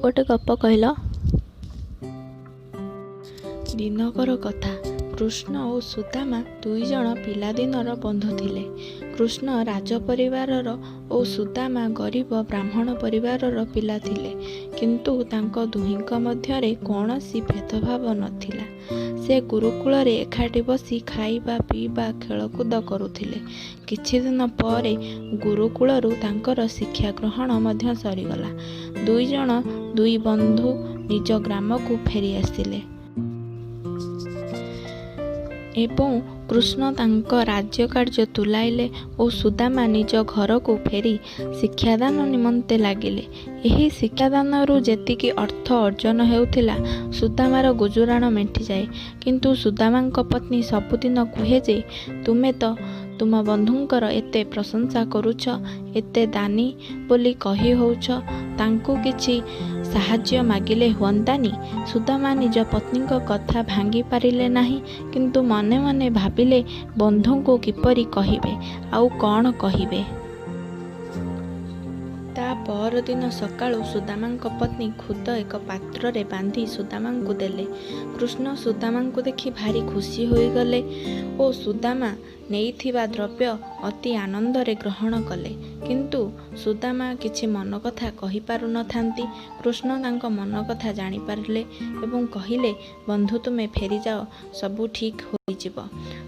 ଗୋଟେ ଗପ କହିଲ। ଦିନକର କଥା, କୃଷ୍ଣ ଓ ସୁଦାମା ଦୁଇଜଣ ପିଲାଦିନର ବନ୍ଧୁ ଥିଲେ। କୃଷ୍ଣ ରାଜ ପରିବାରର ଓ ସୁଦାମା ଗରିବ ବ୍ରାହ୍ମଣ ପରିବାରର ପିଲା ଥିଲେ। କିନ୍ତୁ ତାଙ୍କ ଦୁହିଁଙ୍କ ମଧ୍ୟରେ କୌଣସି ଭେଦଭାବ ନଥିଲା। ସେ ଗୁରୁକୁଳରେ ଏକାଠି ବସି ଖାଇବା, ପିଇବା, ଖେଳକୁଦ କରୁଥିଲେ। କିଛିଦିନ ପରେ ଗୁରୁକୁଳରୁ ତାଙ୍କର ଶିକ୍ଷା ଗ୍ରହଣ ମଧ୍ୟ ସରିଗଲା। ଦୁଇଜଣ ଦୁଇ ବନ୍ଧୁ ନିଜ ଗ୍ରାମକୁ ଫେରିଆସିଲେ। ଏବଂ କୃଷ୍ଣ ତାଙ୍କ ରାଜ୍ୟ କାର୍ଯ୍ୟ ତୁଲାଇଲେ ଓ ସୁଦାମା ନିଜ ଘରକୁ ଫେରି ଶିକ୍ଷାଦାନ ନିମନ୍ତେ ଲାଗିଲେ। ଏହି ଶିକ୍ଷାଦାନରୁ ଯେତିକି ଅର୍ଥ ଅର୍ଜନ ହେଉଥିଲା, ସୁଦାମାର ଗୁଜୁରାଣ ମେଣ୍ଟିଯାଏ। କିନ୍ତୁ ସୁଦାମାଙ୍କ ପତ୍ନୀ ସବୁଦିନ କୁହେ ଯେ, ତୁମେ ତ ତୁମ ବନ୍ଧୁଙ୍କର ଏତେ ପ୍ରଶଂସା କରୁଛ, ଏତେ ଦାନୀ ବୋଲି କହି ହେଉଛ, ତାଙ୍କୁ କିଛି ସାହାଯ୍ୟ ମାଗିଲେ ହୁଅନ୍ତାନି? ସୁଦାମା ନିଜ ପତ୍ନୀଙ୍କ କଥା ଭାଙ୍ଗି ପାରିଲେ ନାହିଁ, କିନ୍ତୁ ମନେ ମନେ ଭାବିଲେ ବନ୍ଧୁଙ୍କୁ କିପରି କହିବେ, ଆଉ କ'ଣ କହିବେ? ତା' ପରଦିନ ସକାଳୁ ସୁଦାମାଙ୍କ ପତ୍ନୀ ଖୁଦ ଏକ ପାତ୍ରରେ ବାନ୍ଧି ସୁଦାମାଙ୍କୁ ଦେଲେ। କୃଷ୍ଣ ସୁଦାମାଙ୍କୁ ଦେଖି ଭାରି ଖୁସି ହୋଇଗଲେ ଓ ସୁଦାମା ନେଇଥିବା ଦ୍ରବ୍ୟ ଅତି ଆନନ୍ଦରେ ଗ୍ରହଣ କଲେ। କିନ୍ତୁ ସୁଦାମା କିଛି ମନକଥା କହିପାରୁନଥାନ୍ତି। କୃଷ୍ଣ ତାଙ୍କ ମନକଥା ଜାଣିପାରିଲେ ଏବଂ କହିଲେ, ବନ୍ଧୁ, ତୁମେ ଫେରିଯାଅ, ସବୁ ଠିକ୍ ହୋଇଯିବ।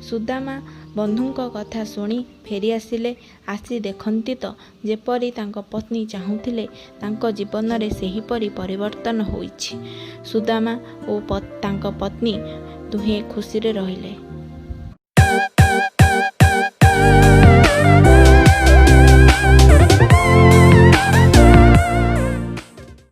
ସୁଦାମା ବନ୍ଧୁଙ୍କ କଥା ଶୁଣି ଫେରିଆସିଲେ। ଆସି ଦେଖନ୍ତି ତ, ଯେପରି ତାଙ୍କ ପତ୍ନୀ ଚାହୁଁଥିଲେ, ତାଙ୍କ ଜୀବନରେ ସେହିପରି ପରିବର୍ତ୍ତନ ହୋଇଛି। ସୁଦାମା ଓ ତାଙ୍କ ପତ୍ନୀ ଦୁହେଁ ଖୁସିରେ ରହିଲେ।